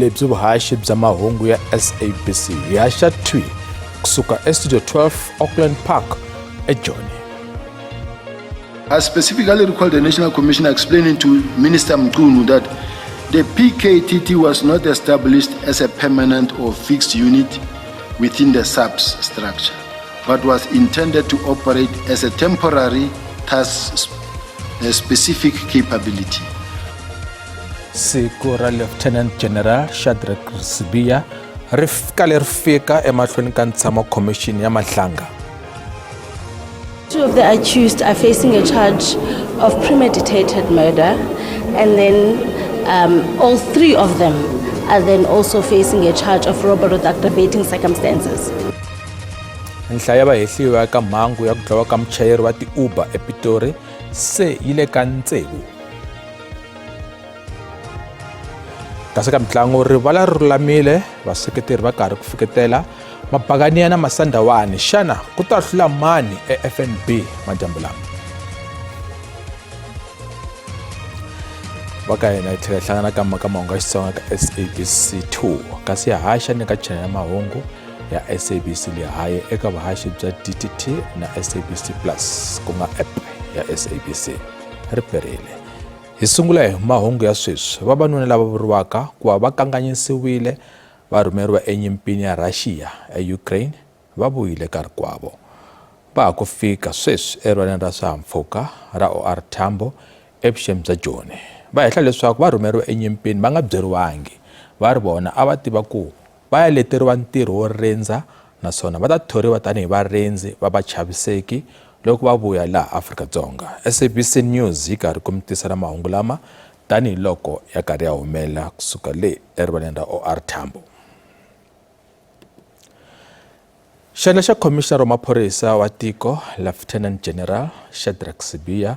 Lebyi vuhaxi bya mahungu ya SABC hi haxa thwi kusuka eStudio 12 Auckland Park eJoni. I specifically recall the National Commissioner explaining to Minister Mchunu that the PKTT was not established as a permanent or fixed unit within the SAPS structure, but was intended to operate as a temporary task-specific capability. Siku ra Lieutenant General Shadrack Sibiya ri kale ri fika emahlweni ka ntshamo khomixini ya Madlanga. Two of the accused are facing a charge of premeditated murder, and then all three of them are then also facing a charge of robbery with aggravating circumstances. Nhlayo ya vahehliwa eka mhangu ya ku dlawa ka muchayeri wa ti-Uber ePitori se yi le ka tsevu. Kasi ka mitlangu rivala ri lulamile, vaseketeri va karhi ku fiketela Mabakaniya na Masandawani. Xana ku ta hlula mani eFNB madyambu lama? Va ka hina hi tlhela hi hlangana ka mhaka mahungu ya Xitsonga ka SABC 2 kasi ya haxa ni ka channel ya mahungu ya SABC Lehaye eka vuhaxi bya DTT na SABC Plus ku nga app ya SABC. Ri perile. Hi sungula hi mahungu ya sweswi. Vavanuna lava vuriwaka ku va va kanganyisiwile va rhumeriwa enyimpini ya Rhaxiya eUkraine va vuyile ka rikwavo. Va ha ku fika sweswi erivaleni ra swihahampfhuka ra OR Tambo evuxeni bya Joni. Va hehla leswaku va rhumeriwe enyimpini va nga byeriwangi, va ri vona a va tiva ku va ya leteriwa ntirho wo rindza naswona va ta thoriwa tanihi varindzi va vachaviseki loko va vuya laha Afrika-Dzonga. SABC News yi karhi ku mi tisela mahungu lama tanihi loko ya karhi ya humelela kusuka le erivaleni ra OR Tambo. Xandla xa Khomixinara wa Maphorisa wa Tiko, Lieutenant General Shadrack Sibiya,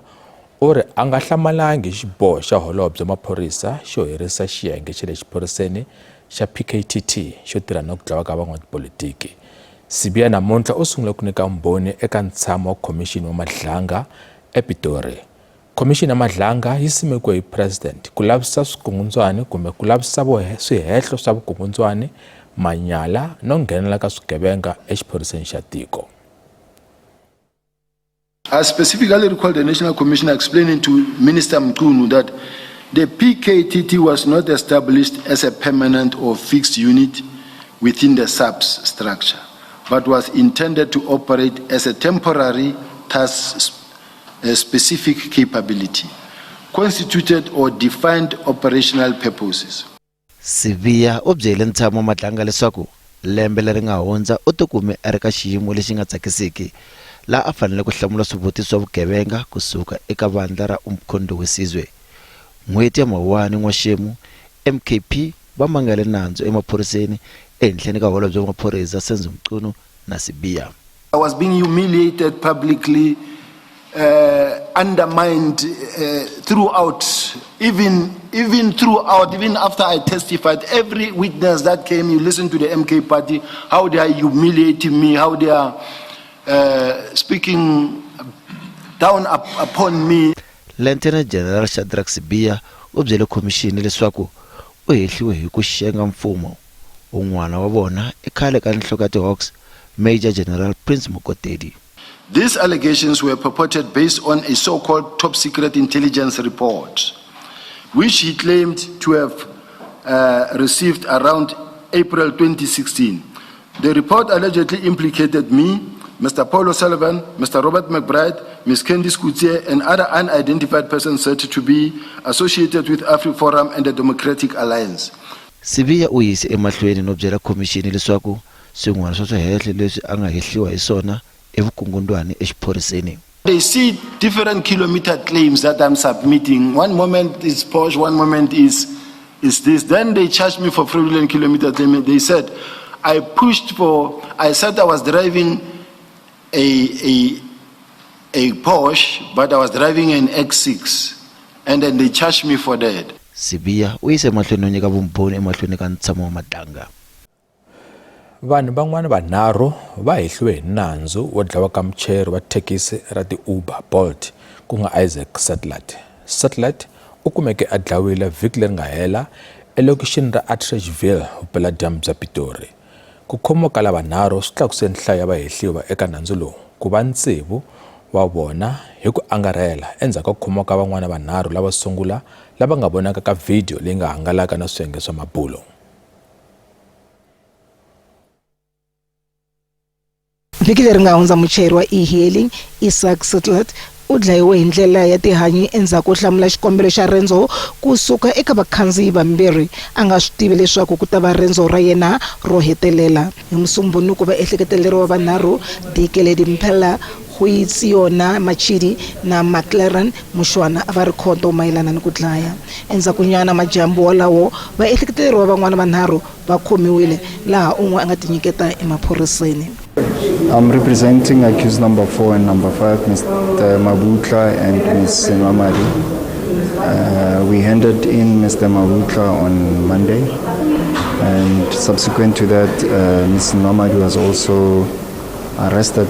u ri a nga hlamalangi hi xiboho xa Holobye wa Maphorisa xo herisa xiyenge xa le xiphoriseni xa PKTT xo tirha na ku dlawa ka van'watipolitiki. Sibiya namuntlha u sungule ku nyika vumbhoni eka ntshamo wa Khomixini wa Madlanga ePitori. Khomixini ya Madlanga yi simekiwe hi President ku lavisisa swikungundzwani kumbe ku lavisisa swihehlo swa vukungundzwani, manyala no nghenela ka swigevenga exiphoriseni xa tiko. I specifically recall the National Commissioner explaining to Minister Mchunu that the PKTT was not established as a permanent or fixed unit within the SAPS structure, but was intended to operate as a temporary task-specific capability, constituted or defined operational purposes. Sibiya u byele ntshamo Madlanga leswaku lembe leri nga hundza u tikume a ri ka xiyimo lexi nga tsakisiki laha a fanele ku hlamula swivutiso swa vugevenga ku suka eka vandla ra Umkhonto we Sizwe. N'hweti ya Mawuwani n'waxemu, MKP va mangale nandzu emaphoriseni ehenhleni ka holobye wa maphorisa Senzo Mchunu na Sibiya. I was being humiliated publicly, undermined throughout, even throughout, even after I testified, every witness that came, you listen to the MK party, how they are humiliating me, how they are speaking down upon me. Lieutenant General Shadrack Sibiya u byele khomixini leswaku u hehliwe hi ku xenga mfumo. Un'wana wa vona i khale ka nhloko ya ti-Hawks, Major General Prince Mokotedi. These allegations were purported based on a so-called top secret intelligence report, which he claimed to have received around April 2016. The report allegedly implicated me, Mr. Paul O'Sullivan, Mr. Robert McBride, Ms. Candice Coetzee, and other unidentified persons said to be associated with AfriForum and the Democratic Alliance. Sibiya u yise emahlweni no byela khomixini leswaku swin'wana swa swihehlo leswi a nga hehliwa hi swona i vukungundwani exiphoriseni. They see different kilometer claims that I'm submitting. One moment is Porsche, one moment is this. Then they charged me for fraudulent kilometer claim. They said I pushed for, I said I was driving a Porsche, but I was driving an X6. And then they charged me for that. Sibiya u yise emahlweni no nyika vumbhoni emahlweni ka ntshamo wa Madlanga. Vanhu van'wana vanharhu va hehliwe hi nandzu wo dlawa ka muchayeri wa thekisi ra ti-Uber Bolt ku nga Isaac Satlat. Satlat u kumeke a dlawile vhiki leri nga hela elokixini ra Atteridgeville, vupeladyambu bya Pitori. Ku khomiwa ka lavanharhu swi tlakuse nhlayo ya vahehliwa eka nandzu lowu ku va tsevu wa vona hi ku angarhela endzhaku ka ku khomiwa ka van'wana vanharhu lavo sungula lava nga vonaka ka vhidiyo leyi nga hangalaka na swiyenge swa mabulo. Vhiki leri nga hundza muchayeri wa e-hailing Isaac Sitlet u dlayiwe hi ndlela ya tihanyi endzhaku ko hlamula xikombelo xa rendzo ku suka eka vakhandziyi vambirhi a nga swi tivi leswaku ku ta va rendzo ra yena ro hetelela. Hi Musumbhunuku vaehleketeleriwa vanharhu Dikeledi Mphela, Goitseona Machidi na McLaren Mushwana a va ri khoto mayelana ni ku dlaya. Endzhakunyana madyambu wolawo vaehleketeleriwa van'wana vanharhu va khomiwile laha un'we a nga tinyiketa emaphoriseni. I'm representing accused number 4 and number 5, Mr. Mabutla and Ms. Senwamadi. We handed in Mr. Mabutla on Monday, and subsequent to that, Ms. Senwamadi was also arrested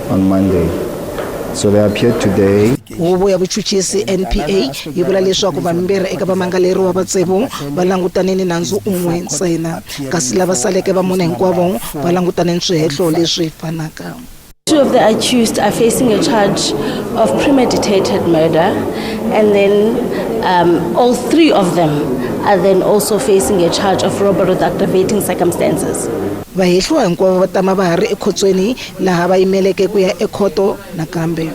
on Monday. So they appeared today. Huvo ya vuchuchisi NPA yi vula leswaku vambirhi eka vamangaleriwa va tsevu va langutane ni nandzu un'we ntsena, kasi lava saleke va mune hinkwavo va langutane ni swihehlo leswi fanaka. Two of the accused are facing a charge of premeditated murder, and then all three of them are then also facing a charge of robbery with aggravating circumstances. Vahehliwa hinkwavo va tama va ha ri ekhotsweni laha va yimeleke ku ya ekhoto nakambe.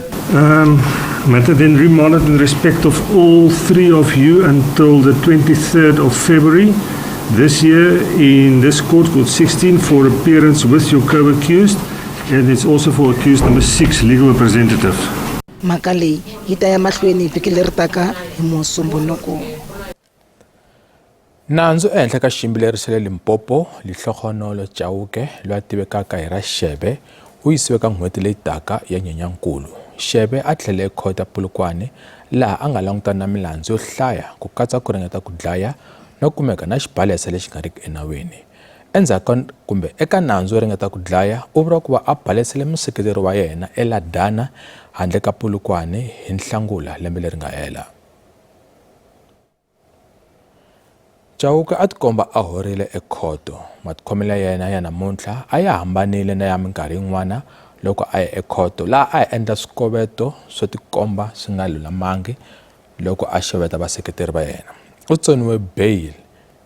Matter then remanded in respect of all three of you until the 23rd of February this year in this court, court 16, for appearance with your co-accused, and it's also for accused number 6, legal representative. Mhaka leyi yi ta ya mahlweni vhiki leri taka hi Musumbhunuku. Nandzu ehenhla ka xiyimbeleri xa le Limpopo, Lehlohonolo Chauke, loyi a tivekaka hi ra Shebe, u yisiwe ka n'hweti leyi taka ya Nyenyankulu. Shebe a tlhele ekhoto ya Polokwane laha a nga langutana na milandzu yo hlaya ku katsa ku ringeta ku dlaya no kumeka na xibalesa lexi nga riki enawini. Endzhaku ka kumbe eka nandzu wo ringeta ku dlaya, u vuriwa ku va a balesele museketeri wa yena eLadana handle ka Polokwane hi Nhlangula lembe leri nga hela. Chauke a tikomba a horile ekhoto. Matikhomelo ya yena ya namuntlha a ya hambanile na ya minkarhi yin'wana loko a ya ekhoto laha a endla swikoweto swo tikomba swi nga lulamangi loko a xeweta vaseketeri va yena. U tsoniwe bail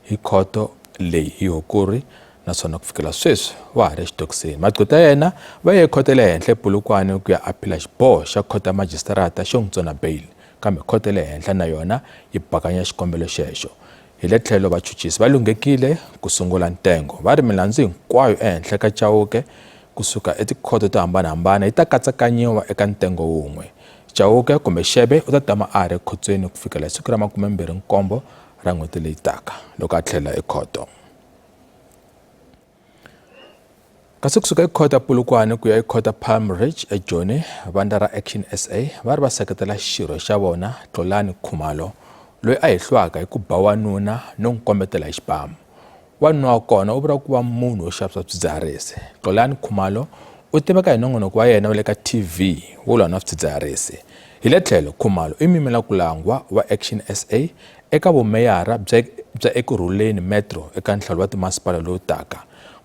hi khoto leyi hi Hukuri naswona ku fikela sweswi wa ha ri exitokisini. Magqweta ya yena va ye ekhoto ya le henhla ePolokwane ku ya aphila xiboho xa khoto ya majisitarata xo n'wi tsona bail, kambe khoto ya le henhla na yona yi bakanya xikombelo xexo. Hi le tlhelo vachuchisi va lunghekile ku sungula ntengo. Va ri milandzu hinkwayo ehenhla ka Chauke kusuka etikhoto to hambanahambana yi ta katsakanyiwa eka ntengo wun'we. Chauke kumbe Shebe u ta tama a ha ri ekhotsweni ku fikela hi siku ra 27 ra n'hweti leyi taka loko a tlhelela ekhoto. Kasi kusuka ekhoto ya Polokwane ku ya ekhoto ya Palm Ridge eJoni, vandla ra Action SA va ri va seketela xirho xa vona Tlolani Khumalo loyi a hehliwaka hi ku ba wanuna no n'wi kombetela hi xibamu. Wanuna wa kona u vuriwa ku va munhu wo xavisa swidzidziharisi. Tlolani Khumalo u tiveka hi nongonoko wa yena wa le ka TV wo lwa na swidzidziharisi. Hi le tlhelo, Khumalo i muyimela ku langwa wa Action SA eka vumeyara bya bya Ekurhuleni Metro eka nhlawulo wa timasipala lowu taka.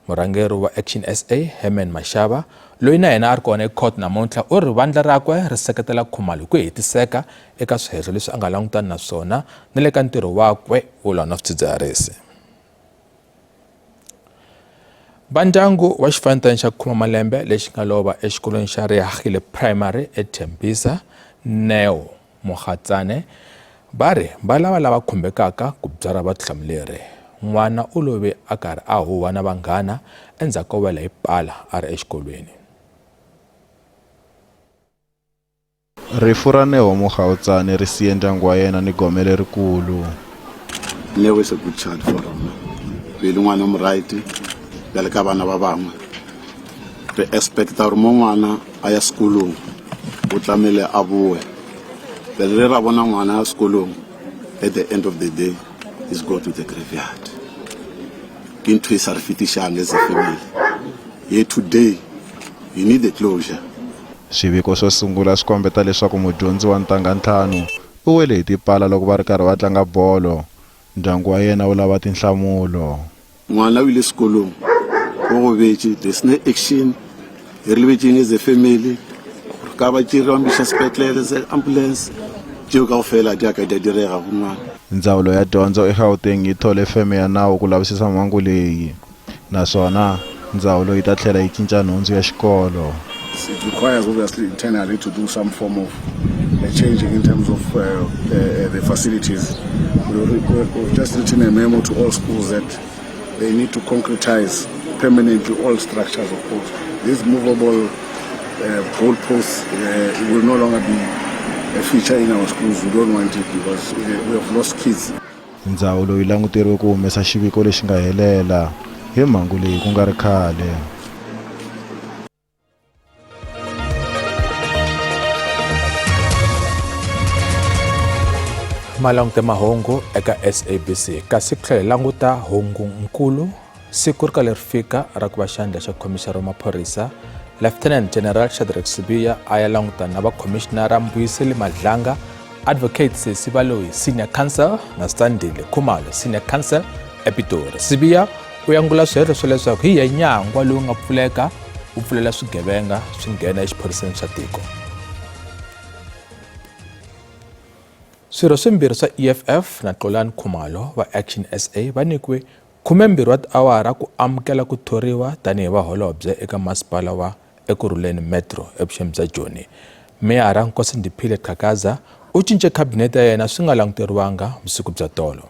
Murhangeri wa Action SA, Herman Mashaba, loyi na yena a ri kona ecourt namuntlha, u ri vandla rakwe ri seketela Khumalo hi ku hetiseka eka swihehlo leswi a nga langutani na swona na le ka ntirho wakwe wo lwa na swidzidziharisi. Va ndyangu wa xifanyetana xa khuma malembe lexi nga lova exikolweni xa Reagile Primary eThembisa, Neo Mogatsane, va ri va lava lava khumbekaka ku byarha vutihlamuleri. N'wana u love a karhi a huhwa na vanghana endzhaku ko wela hi pala a ri exikolweni. Rifu ra Neo Mogaotsane ri siye ndyangu wa yena ni gome lerikulu. Neo is a good child for rona. Pele ngwana o mo right bjale ka bana ba bangwe. Re expecta gore mo ngwana a ya sekolong o tlamele a boe. Bjale re ra bona ngwana a sekolong at the end of the day is go to the graveyard. Ke ntho e sa re fetišang as a family. Ye today you need the closure. Swiviko swo sungula swi kombeta leswaku mudyondzi wa ntangha ntlhanu u wele hi tipala loko va ri karhi va tlanga bolo. Ndyangu wa yena wu lava tinhlamulo. Ngwana o ile sekolong, o gobetše, there's no action. Re lebetšeng as a family, re ka ba tšere ba mo iša sepetlele sa ambulance, tšeo kaofela di a ka di a direga go ngwana. Ndzawulo ya Dyondzo eGauteng yi thole feme ya nawu ku lavisisa mhangu leyi, naswona ndzawulo yi ta tlhela yi cinca nhundzu ya xikolo. It requires obviously internally to do some form of changing in terms of the facilities. We've just written a memo to all schools that they need to concretize permanently all structures of course. These movable goalposts will no longer be a feature in our schools. We don't want it because we have lost kids. Ndzawulo yi languteriwe ku humesa xiviko lexi nga helela hi mhangu leyi ku nga ri khale. Ma langute mahungu eka SABC kasi ku tlhela hi languta hungu nkulu siku ri ka leri fika ra ku va xandla xa khomixara wa maphorisa Lieutenant General Shadrack Sibiya a ya langutana na vakhomishinara Mbuyiseli Madlanga Advocate Sesi Baloyi Senior Counsel na Sandile Khumalo Senior Counsel ePitori. Sibiya u yangula swihehlo swa leswaku hi ye nyangwa lowu nga pfuleka wu pfulela swigevenga swi nghena exiphoriseni xa tiko. Swirho swimbirhi swa EFF na Xolani Khumalo va Action SA va nyikiwe 12 wa tiawara ku amukela ku thoriwa tanihi vaholobye eka masipala wa Ekurhuleni Metro evuxeni bya Joni. Meyara Nkosindiphile Xhakaza u cince khabinete ya yena swi nga languteriwanga vusiku bya tolo.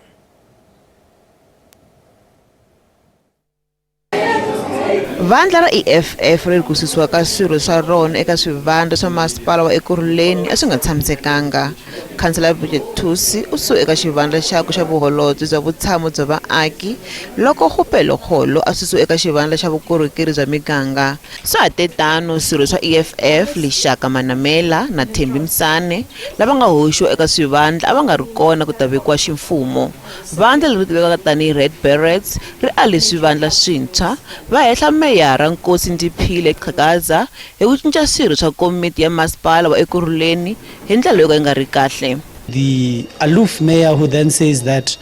Vandla ra EFF ri ri ku susiwa ka swirho swa rona eka swivandla swa masipala wa Ekurhuleni a swi nga tshamisekanga. Khansela Bridget Thusi u susiwe eka xivandla xakwe xa vuholobye bya vutshamo bya vaaki loko Kgopelo Kgolo a susiwe eka xivandla xa vukorhokeri bya miganga. Swa ha te tano, swirho swa EFF Lishaka Manamela na Thembi Msane lava nga hoxiwa eka swivandla a va nga ri kona ku ta vekiwa ximfumo. Vandla leri tivekaka tanihi Red Berets ri ale swivandla swintshwa, va hehla Meyara Nkosi Ndiphile Xhakaza hi ku cinca swirho swa komiti ya masipala wa Ekurhuleni hi ndlela yo ka yi nga ri kahle. The aloof mayor who then says that,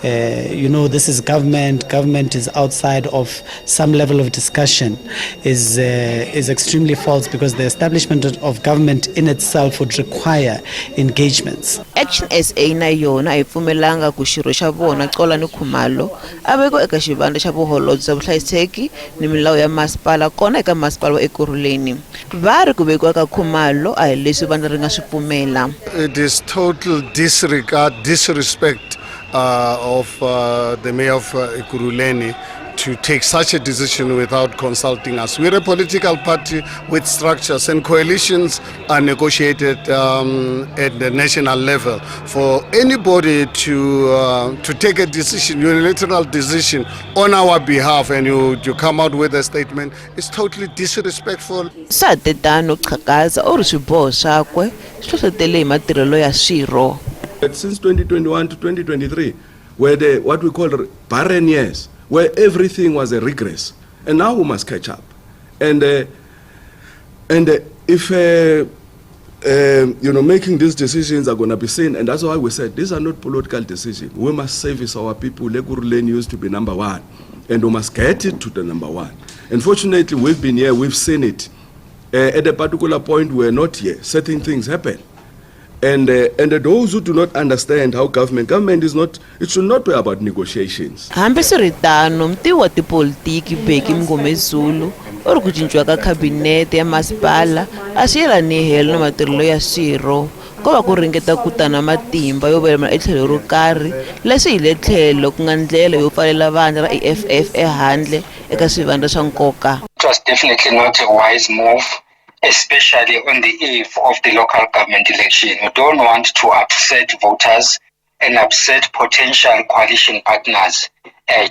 you know, this is government, government is outside of some level of discussion is, is extremely false because the establishment of government in itself would require engagements. Action SA na yona a yi pfumelanga ku xirho xa vona Xolani Khumalo a vekiwa eka xivandla xa vuholobye bya vuhlayiseki ni milawu ya masipala kona eka masipala wa Ekurhuleni. Va ri ku vekiwa ka Khumalo a hi leswi vandla ri nga swi pfumela. It is total disregard, disrespect of the mayor of Ekurhuleni to take such a decision without consulting us. We're a political party with structures, and coalitions are negotiated at the national level. For anybody to take a decision, unilateral decision on our behalf, and you come out with a statement, it's totally disrespectful. Swa ha te tano, Xhakaza u ri swiboho swakwe swi hlohlotele hi matirhelo ya swirho. Since 2021 to 2023 were the what we call barren years, where everything was a regress, and now we must catch up. And if making these decisions are going to be seen, and that's why we said these are not political decisions. We must service our people. Ekurhuleni used to be number one, and we must get it to the number one. Unfortunately, we've been here, we've seen it. At a particular point, we're not here. Certain things happen. And those who do not understand how government is not, it should not be about negotiations. Hambiswiritano, mutivi wa tipolitiki Bheki Mngomezulu u ri ku cinciwa ka khabinete ya masipala a swi yelani helo na matirhelo ya swirho, ko va ku ringeta ku ta na matimba yo voyamela etlhelo ro karhi, leswi hi le tlhelo ku nga ndlela yo pfalela vandla ra EFF ehandle eka swivandla swa nkoka. It was definitely not a wise move, especially on the eve of the local government election. We don't want to upset voters and upset potential coalition partners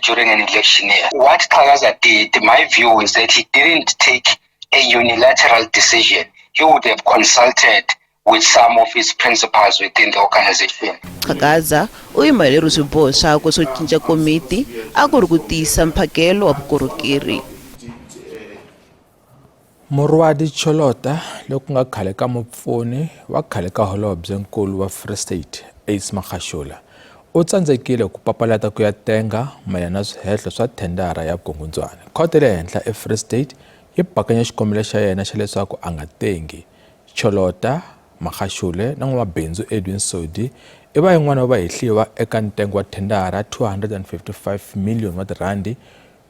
during an election year. What Xhakaza did, my view is that he didn't take a unilateral decision. He would have consulted with some of his principals within the organization. Xhakaza u yima hi lero swiboho swakwe swo cinca komiti a ku ri ku tiyisa mphakelo wa vukorhokeri. Moroadi Cholota loku nga khale ka mupfuni wa khale ka holobyenkulu wa Free State Ace Magashule. u tsandzekile ku papalata ku ya tenga mayelana na swihehlo swa thendara ya vukungundzwana. Khoto ya le henhla eFree State yi bakanye xikombelo xa yena xa leswaku a nga tengi. Cholota, Magashule na n'wamabindzu Edwin Sodi i vayin'wana va vahehliwa eka ntengo wa thendara 255 million wa tirhandi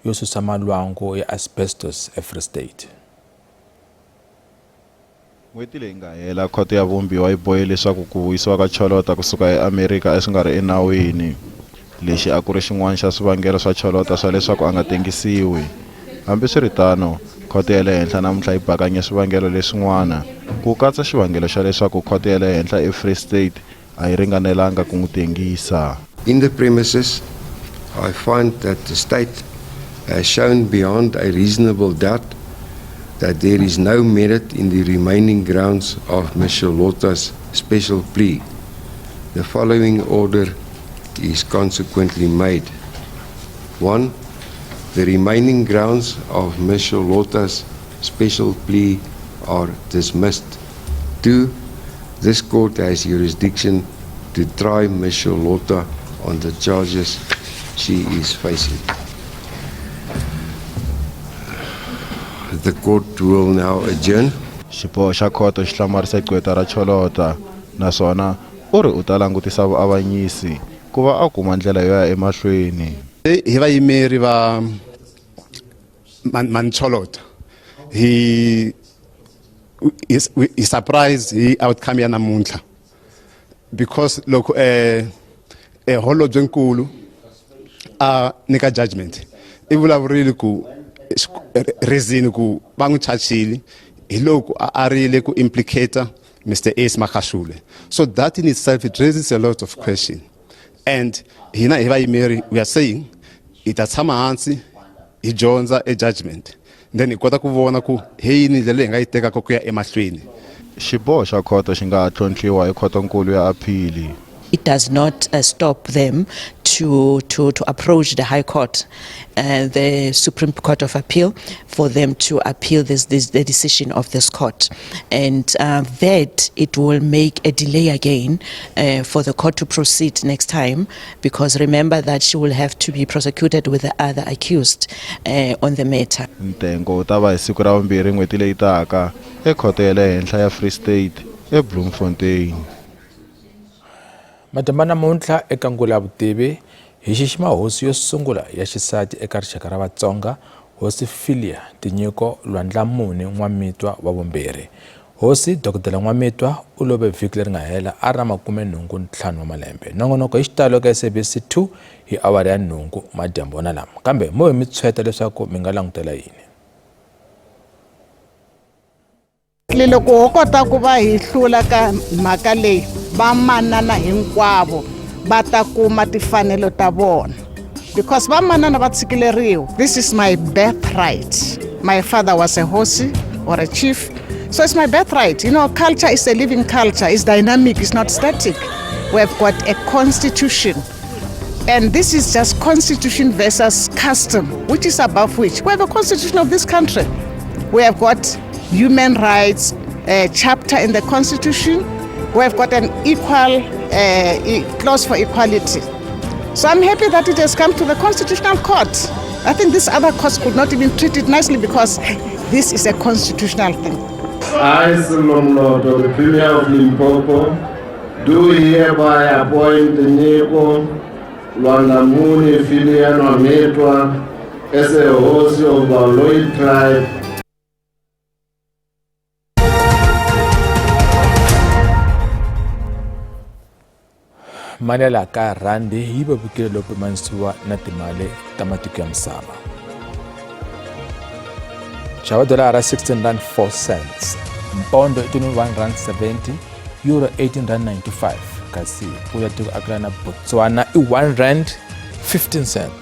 yo susa malwangu ya asbestos eFree State. N'hweti leyi nga hela, Khoto ya Vumbiwa yi bohe leswaku ku vuyisiwa ka Cholota ku suka eAmerika a swi nga ri enawini. Lexi a ku ri xin'wana xa swivangelo swa Cholota swa leswaku a nga tengisiwi. Hambiswiritano, Khoto ya le Henhla namuntlha yi bakanye swivangelo leswin'wana, ku katsa xivangelo xa leswaku Khoto ya le Henhla eFree State a yi ringanelanga ku n'wi tengisa. In the premises, I find that the state has shown beyond a reasonable doubt that there is no merit in the remaining grounds of Ms. Cholota's special plea. The following order is consequently made. 1. The remaining grounds of Ms. Cholota's special plea are dismissed. 2. This court has jurisdiction to try Ms. Cholota on the charges she is facing. The court will now adjourn. Xiboho xa khoto xi hlamarise gqweta ra Cholota naswona u ri u ta langutisa vuavanyisi ku va a kuma ndlela yo ya emahlweni. Hi vayimeri va Mancholota hi hi surprise hi outcome ya namuntlha because loko eh eh holobyenkulu a nyika judgment i vulavurile ku reason ku va n'wi chachile hi loko a arile ku implicate Mr Ace Magashule so that in itself it raises a lot of question and hina hi vayimeri we are saying hi ta tshama hansi hi dyondza e judgment then hi kota ku vona ku hi yini ndlela leyi hi nga yi tekaka ku ya emahlweni. Xiboho xa khoto xi nga ha tlhontlhiwa hi Khotonkulu ya Aphili. It does not uh, stop them to, to, to approach the High Court, uh, the Supreme Court of Appeal, for them to appeal this, this, the decision of this court. And uh, that it will make a delay again uh, for the court to proceed next time, because remember that she will have to be prosecuted with the other accused uh, on the matter. Ntengo wu ta va hi siku ra vumbirhi n'hweti leyi taka ekhoto ya le henhla ya Free State eBloemfontein. Madyambu namuntlha eka Ngula ya Vutivi hi xixima hosi yo sungula ya xisati eka rixaka ra Vatsonga, Hosi Philia Tinyiko Lwandlamuni N'wamitwa wa vumbirhi. Hosi Dokodela N'wamitwa u love vhiki leri nga hela a ri na makumenhungu ntlhanu wa malembe. Nongonoko hi xitalo eka SABC 2 hi awara ya nhungu madyambu wona lama. Kambe mo hi mi tshweta leswaku mi nga langutela yini. Loko ho kota ku va hi hlula ka mhaka leyi vamanana hinkwavo va ta kuma timfanelo ta vona because vamanana va tshikileriwa this is my birthright my father was a hosi or a chief so it's my birthright you know culture is a living culture it's dynamic it's not static we have got a constitution and this is just constitution versus custom which is above which we have a constitution of this country we have got human rights uh, chapter in the constitution we have got an equal uh, clause for equality so i'm happy that it has come to the constitutional court i think this other courts could not even treat it nicely because this is a constitutional thing I, Sello Moloto, the Premier of Limpopo, do hereby appoint Nyiko Lwandamuni Philia Nwamitwa as a host of Baloyi tribe. Mali ya laha kaya rhandi yi vevukile loko pimanisiwa na timali ta matiko ya misava. Xava dolara 16 rand 4 cents, mpondo i 21 rand 70, euro 18 rand 95, kasi ku ya tiko akelana na Botswana i 1 rand 15 cents.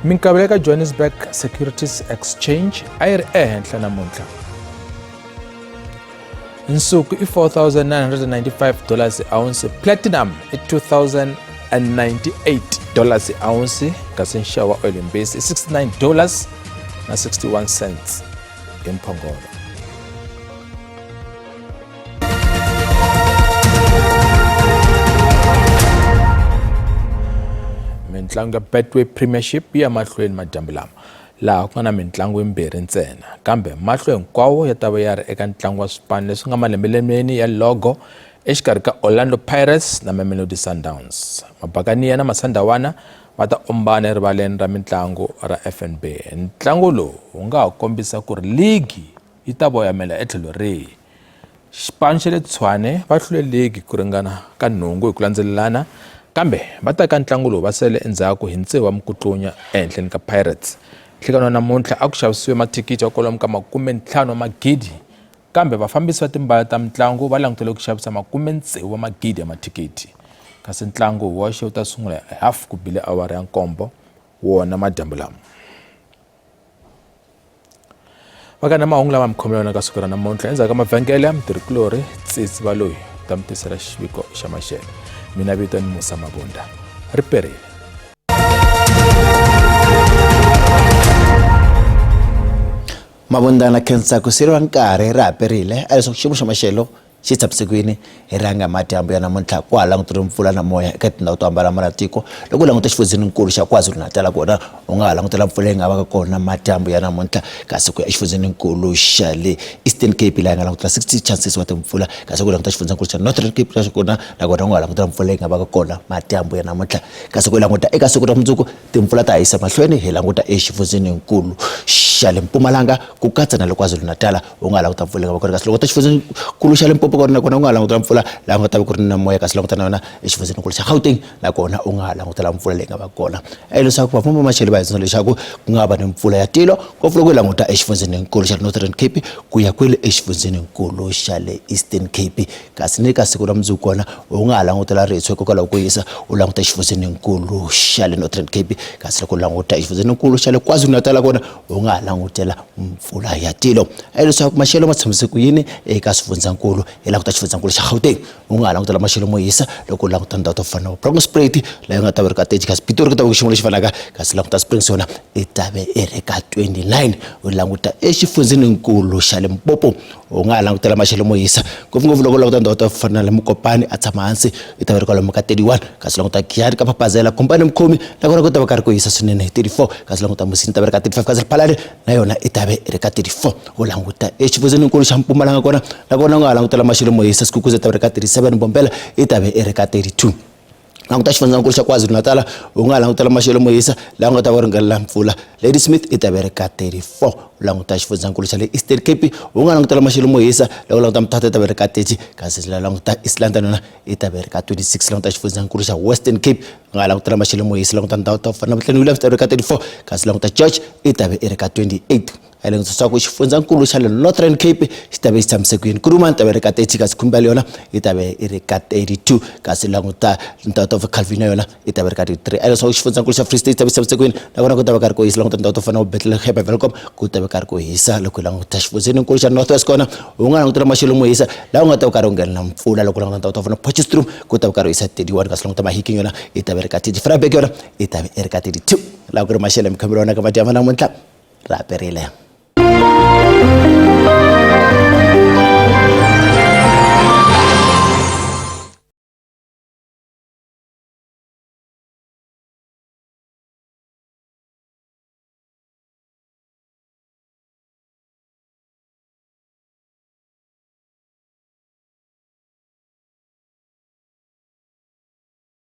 Minkavelo eka Johannesburg Securities Exchange a yi ri ehenhla namuntlha. Nsuku i 4995 dollars ounce, platinum i 2098 dollars ounce, kasi nxavo wa oil base i 69 dollars na 61 cents hi mphongolo. Mintlangu ya Betway Premiership yi ya mahlweni madyambu lama, laha ku nga na mintlangu yimbirhi ntsena. Kambe mahlo hinkwawo ya ta va ya ri eka ntlangu wa swipano leswi nga malembelemeni ya logo exikarhi ka Orlando Pirates na Mamelodi Sundowns. Mabakaniya na Masandawana va ta ombana erivaleni ra mintlangu ra FNB. Ntlangu lowu wu nga ha kombisa ku ri ligi yi ta voyamela etlhelo rihi. Xipano xa le Tshwane va hlule ligi ku ringana ka nhungu hi ku landzelelana, kambe va ta ka ntlangu lowu va sele endzhaku hi tsevu wa mikutlunya ehenhleni ka Pirates. Nhlekani wa namuntlha a ku xavisiwe mathikithi ya kwalomu ka 50 wa magidi, kambe vafambisi va timbala ta mitlangu va langutele ku xavisa 60 wa magidi ya mathikithi. Kasi ntlangu hi woxe wu ta sungula hi hafu ku bile awara ya nkombo wona madyambu lama. Va ka na mahungu lama mi khomela yona ka siku ra namuntlha endzhaku ka mavhengele mutirhikulorhi Tsitsi Valoyi ta mi tisela xiviko xa maxelo. Mina vito ni Musa Mabunda. Ri perile. Mabunda na khensa ku siriwa nkarhi ra ha perile a leswaku xiyimo xa maxelo xi tshamisekile hi rhanga madyambu ya namuntlha ku ha languteriwe mpfula na moya eka tindhawu to hambanahambana tiko loko u languta xifundzheninkulu xa KwaZulu-Natal kona u nga ha langutela mpfula yi nga va ka kona madyambu ya namuntlha kasi ku ya exifundzheninkulu xa le Eastern Cape laha yi nga langutela 60 chances wa timpfula kasi ku languta xifundzhankulu xa Northern Cape xa kona nakona u nga ha langutela mpfula yi nga va ka kona madyambu ya namuntlha kasi ku languta eka siku ra mundzuku timpfula ta ha yisa mahlweni hi languta exifundzheninkulu xa le Mpumalanga ku katsa na le KwaZulu-Natal u nga ha languta mpfula yi nga va kona kasi loko ta xifundzhenikulu xa Limpopo kona nakona u nga ha langutela mpfula laha nga ta va ku ri na moya kasi languta na yona exifundzhenikulu xa Gauteng nakona u nga ha langutela mpfula leyi nga va kona leswaku vafambi va maxelo va hi tsundzuxa leswaku ku nga va ni mpfula ya tilo ngopfu loko hi languta exifundzheninkulu xa Northern Cape ku ya kwele exifundzheninkulu xa le Eastern Cape kasi ni ka siku ra mundzuku kona u nga ha langutela ritshwa hikokwalaho ko yisa u languta exifundzheninkulu xa le Northern Cape kasi loko u languta exifundzheninkulu xa le KwaZulu-Natal kona u nga ha langutela mpfula ya tilo a leswaku maxelo ma tshamise ku yini eka swifundzankulu hi languta xifundzankulu xa Gauteng u nga ha langutela maxelo mo hisa loko u languta ndhawu to fana na Bronkhorstspruit laha nga ta va ri ka 30 kasi Pitori ku ta va ku xiyimo lexi fanaka kasi languta Springs yona i ta ve i ri ka 29 u languta exifundzheninkulu xa Limpopo u nga ha langutela maxelo mo hisa ngopfungopfu loko u languta ndhawu to fana na le Mokopane a tshama hansi i ta va ri kwalomu ka 31 kasi languta Giyani ka Phapazela Khumpane Mukhomi nakona ku ta va karhi ku hisa swinene hi 34 kasi languta Musina ta va ri ka 35 kasi Phalane na yona i ta ve i ri ka 34 u languta exifundzheninkulu xa Mpumalanga kona nakona u nga ha langutela maxelo mo hisa Skukuza ta va ri ka 37 Mbombela i ta ve i ri ka 32 languta xifundzankulu xa KwaZulu-Natal u nga ha langutela maxelo mo hisa laha u nga ta va ringanela mpfula Ladysmith i ta ve ri ka 34 u languta xifundzankulu xa le Eastern Cape u nga langutela maxelo mo hisa loko u languta Mthatha i ta ve ri ka 30 kasi la languta East London yona i ta ve ri ka 26 languta xifundzankulu xa Western Cape u nga langutela maxelo mo hisa languta ndhawu ta ku fana na Clan Williams ta ve ri ka 34 kasi languta George i ta ve i ri ka 28 a leng leswaku xifundzankulu xa le Northern Cape xi ta ve xi tshamise ku yini Kuruman ta ve ri ka 30 kasi Khumbela yona yi ta ve i ri ka 32 kasi languta ndhawu ta Calvin yona yi ta ve ri ka 33 a leswaku xifundzankulu xa Free State ta ve xi tshamise ku yini nakona ku ta va karhi ku hisa languta ndhawu to fana na Bethlehem Welkom ku ta ve karhi ku hisa loko hi languta xifundzeninkulu xa North West kona u nga langutela maxelo mo hisa laha u nga ta va karhi u nghena na mpfula loko languta ndhawu to fana na Potchefstroom ku ta va karhi u hisa 31 kasi languta Mahikeng yona yi ta ve ri ka 30 Vryburg yona yi ta ve i ri ka 32 laha ku ri maxelo ya mikhomelo yona ka madyambu namuntlha ra perile.